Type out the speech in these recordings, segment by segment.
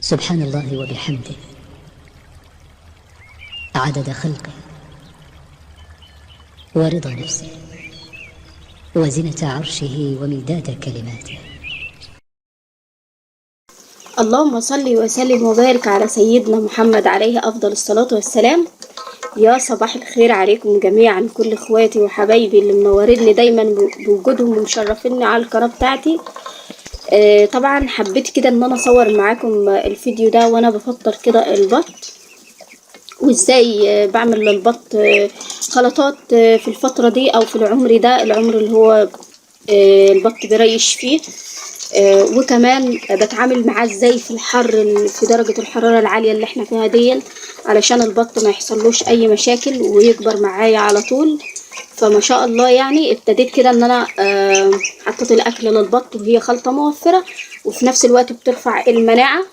سبحان الله وبحمده، عدد خلقه ورضا نفسه وزنة عرشه ومداد كلماته. اللهم صل وسلم وبارك على سيدنا محمد عليه أفضل الصلاة والسلام. يا صباح الخير عليكم جميعا، كل اخواتي وحبايبي اللي منوريني دايما بوجودهم ومشرفيني على القناة بتاعتي. طبعا حبيت كده ان انا اصور معاكم الفيديو ده وانا بفطر كده البط، وازاي بعمل للبط خلطات في الفترة دي او في العمر ده، العمر اللي هو البط بيريش فيه، وكمان بتعامل معاه ازاي في الحر، في درجة الحرارة العالية اللي احنا فيها دي، علشان البط ما يحصلوش اي مشاكل ويكبر معايا على طول. فما شاء الله يعني ابتديت كده ان انا حطيت الاكل للبط، وهي خلطة موفرة وفي نفس الوقت بترفع المناعة،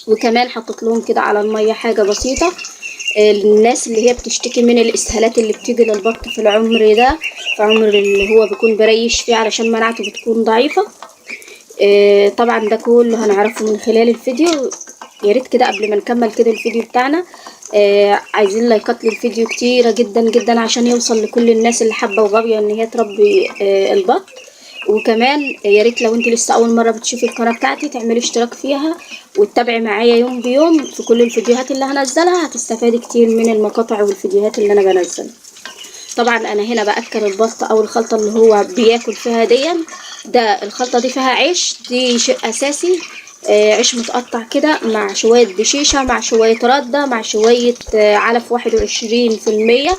وكمان حطيت لهم كده على المية حاجة بسيطة. الناس اللي هي بتشتكي من الاسهالات اللي بتيجي للبط في العمر ده، في عمر اللي هو بيكون بريش فيه، علشان مناعته بتكون ضعيفة. طبعا ده كله هنعرفه من خلال الفيديو. يا ريت كده قبل ما نكمل كده الفيديو بتاعنا، عايزين لايكات للفيديو كتيرة جدا جدا عشان يوصل لكل الناس اللي حابة وغاوية ان هي تربي البط. وكمان يا ريت لو انت لسه اول مرة بتشوفي القناة بتاعتي تعملي اشتراك فيها وتتابعي معايا يوم بيوم في كل الفيديوهات اللي هنزلها، هتستفادي كتير من المقاطع والفيديوهات اللي انا بنزلها. طبعا انا هنا باكل البط او الخلطة اللي هو بياكل فيها دي، ده الخلطة دي فيها عيش، دي شيء اساسي، عيش متقطع كده مع شوية دشيشه مع شوية رده مع شوية علف 21%،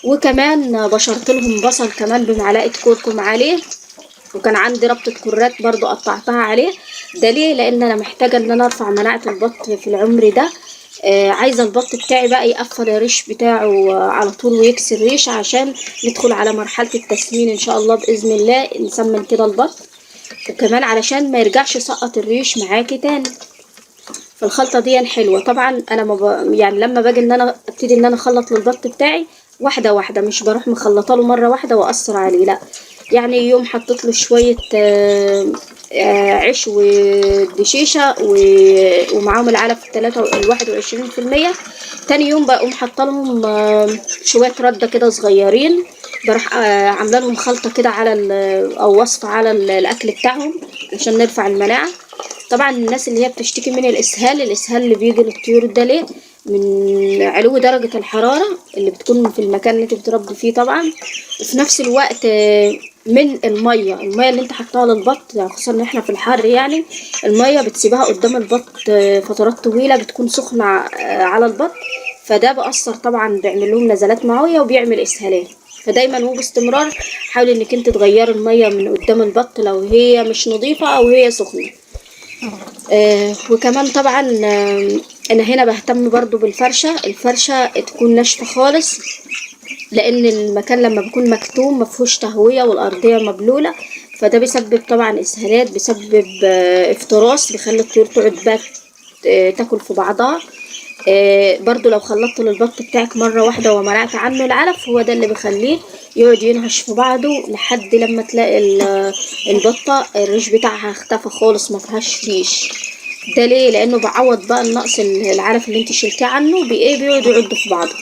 وكمان بشرت لهم بصل كمان بمعلقه كركم عليه، وكان عندي ربطة كرات برضو قطعتها عليه. ده ليه؟ لان انا محتاجة ان انا ارفع مناعة البط في العمر ده. عايزة البط بتاعي بقى يقفل الريش بتاعه على طول ويكسر ريش، عشان ندخل على مرحلة التسمين ان شاء الله بإذن الله، نسمن كده البط، وكمان علشان ما يرجعش يسقط الريش معاكي تاني. فالخلطة دي حلوة. طبعا انا ما يعني لما باجي ان انا ابتدي ان انا اخلط للبط بتاعي واحدة واحدة، مش بروح مخلطه له مرة واحدة واقصر عليه، لا، يعني يوم حطيت له شوية عيش ودشيشة ومعاهم العلف التلاتة 21%، تاني يوم بقوم حاطه لهم شوية ردة كده صغيرين، بروح عامله لهم خلطة كده على او وصفة على الاكل بتاعهم عشان نرفع المناعة. طبعا الناس اللي هي بتشتكي من الاسهال، الاسهال اللي بيجي للطيور ده ليه؟ من علو درجة الحرارة اللي بتكون في المكان اللي انت بتربي فيه طبعا، وفي نفس الوقت من المية، المية اللي انت حطاها للبط، يعني خصوصا ان احنا في الحر، يعني المية بتسيبها قدام البط فترات طويلة بتكون سخنة على البط، فده بأثر طبعا، بيعمل لهم نزلات معوية وبيعمل اسهالات. فدايما وباستمرار حاولي انك انت تغيري المية من قدام البط لو هي مش نظيفة او هي سخنة. وكمان طبعا انا هنا بهتم برضو بالفرشة، الفرشة تكون ناشفة خالص، لان المكان لما بيكون مكتوم مفيهوش تهوية والارضية مبلولة، فده بيسبب طبعا اسهالات، بيسبب افتراس، بيخلي الطيور تقعد بقى تاكل في بعضها. برضو لو خلطت للبط بتاعك مرة واحدة ومنعت عنه العلف، هو ده اللي بيخليه يقعد ينهش في بعضه لحد لما تلاقي البطة الريش بتاعها اختفى خالص، ما فيهاش ريش. ده ليه؟ لانه بعوض بقى النقص العلف اللي انت شلتيه عنه بايه، بيقعد يعض في بعضه.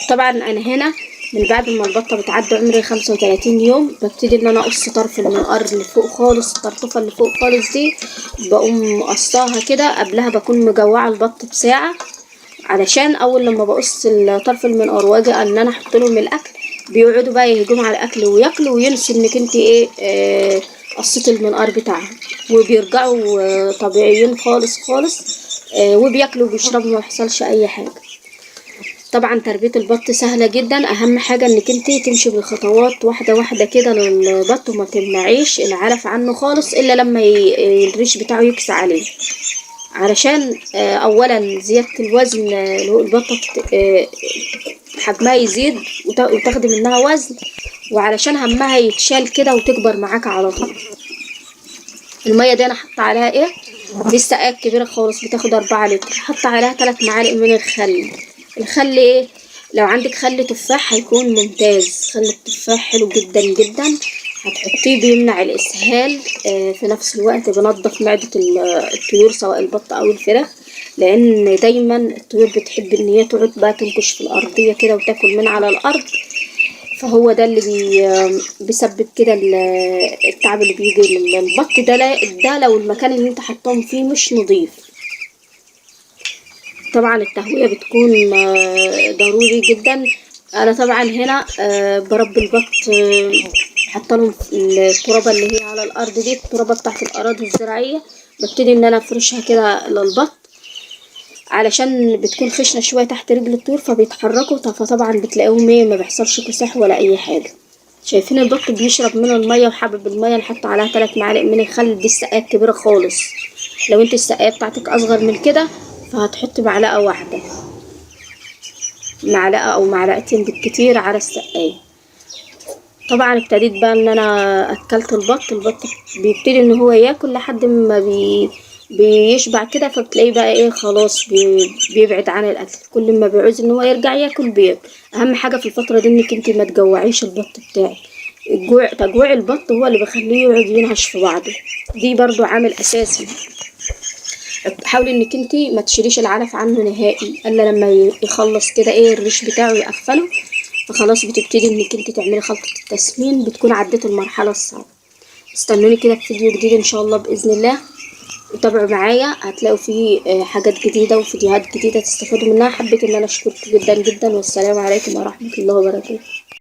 طبعا انا هنا من بعد ما البطة بتعدي عمري 35 يوم ببتدي ان انا اقص طرف المنقار اللي فوق خالص، الطرطفة اللي فوق خالص دي بقوم قصاها كده، قبلها بكون مجوعة البط بساعة، علشان اول لما بقص طرف المنقار واجي ان انا احط لهم الاكل بيقعدوا بقى يهجموا على الاكل وياكلوا وينسوا انك انت ايه، قصيتي المنقار بتاعهم، وبيرجعوا طبيعيين خالص خالص، وبياكلوا وبيشربوا ما يحصلش اي حاجة. طبعا تربية البط سهلة جدا، اهم حاجة انك انت تمشي بالخطوات واحدة واحدة كده للبط، وما تمنعيش العلف عنه خالص الا لما الريش بتاعه يكسى عليه، علشان اولا زيادة الوزن، اللي هو البطة حجمها يزيد وتاخدي منها وزن، وعلشان همها يتشال كده وتكبر معاك على طول. المية دي انا حاطه عليها ايه، دي السقاية الكبيرة خالص بتاخد 4 لتر، حاطه عليها 3 معالق من الخل. الخل ايه، لو عندك خل تفاح هيكون ممتاز، خل التفاح حلو جدا جدا. هتحطيه بيمنع الاسهال، في نفس الوقت بنضف معدة الطيور سواء البط او الفراخ، لان دايما الطيور بتحب ان هي تقعد بقى تنكش في الارضية كده وتاكل من على الارض، فهو ده اللي بيسبب كده التعب اللي بيجي للبط ده. ده لو المكان اللي انت حطاهم فيه مش نظيف. طبعا التهوية بتكون ضروري جدا. انا طبعا هنا بربي البط، حاطه لهم الترابه اللي هي على الارض دي، الترابه بتاعت الاراضي الزراعية، ببتدي ان انا افرشها كده للبط علشان بتكون خشنه شوية تحت رجل الطيور فبيتحركوا، فطبعا بتلاقيهم ايه ما بيحصلش كساح ولا اي حاجة. شايفين البط بيشرب من المية وحابب المية. نحط عليها 3 معالق من الخل، دي السقاية الكبيرة خالص، لو انت السقاية بتاعتك اصغر من كده فهتحطي معلقه واحدة، معلقه او معلقتين بالكتير على السقاية. طبعا ابتديت بقى ان انا اكلت البط. البط بيبتدي ان هو ياكل لحد ما بيشبع كده، فبتلاقيه بقى ايه خلاص بيبعد عن الاكل، كل ما بيعوز ان هو يرجع ياكل بياكل. اهم حاجة في الفترة دي انك انت ما تجوعيش البط بتاعك، تجويع البط هو اللي بيخليه يقعد ينهش في بعضه، دي برضو عامل اساسي. حاولي انك انت ما تشيليش العلف عنه نهائي الا لما يخلص كده ايه الريش بتاعه يقفله، فخلاص بتبتدي انك انت تعملي خلطة التسمين، بتكون عديت المرحلة الصعبة. استنوني كده في فيديو جديد ان شاء الله بإذن الله، وتابعوا معايا هتلاقوا فيه حاجات جديدة وفيديوهات جديدة تستفادوا منها. حبيت ان انا اشكركم جدا جدا، والسلام عليكم ورحمة الله وبركاته.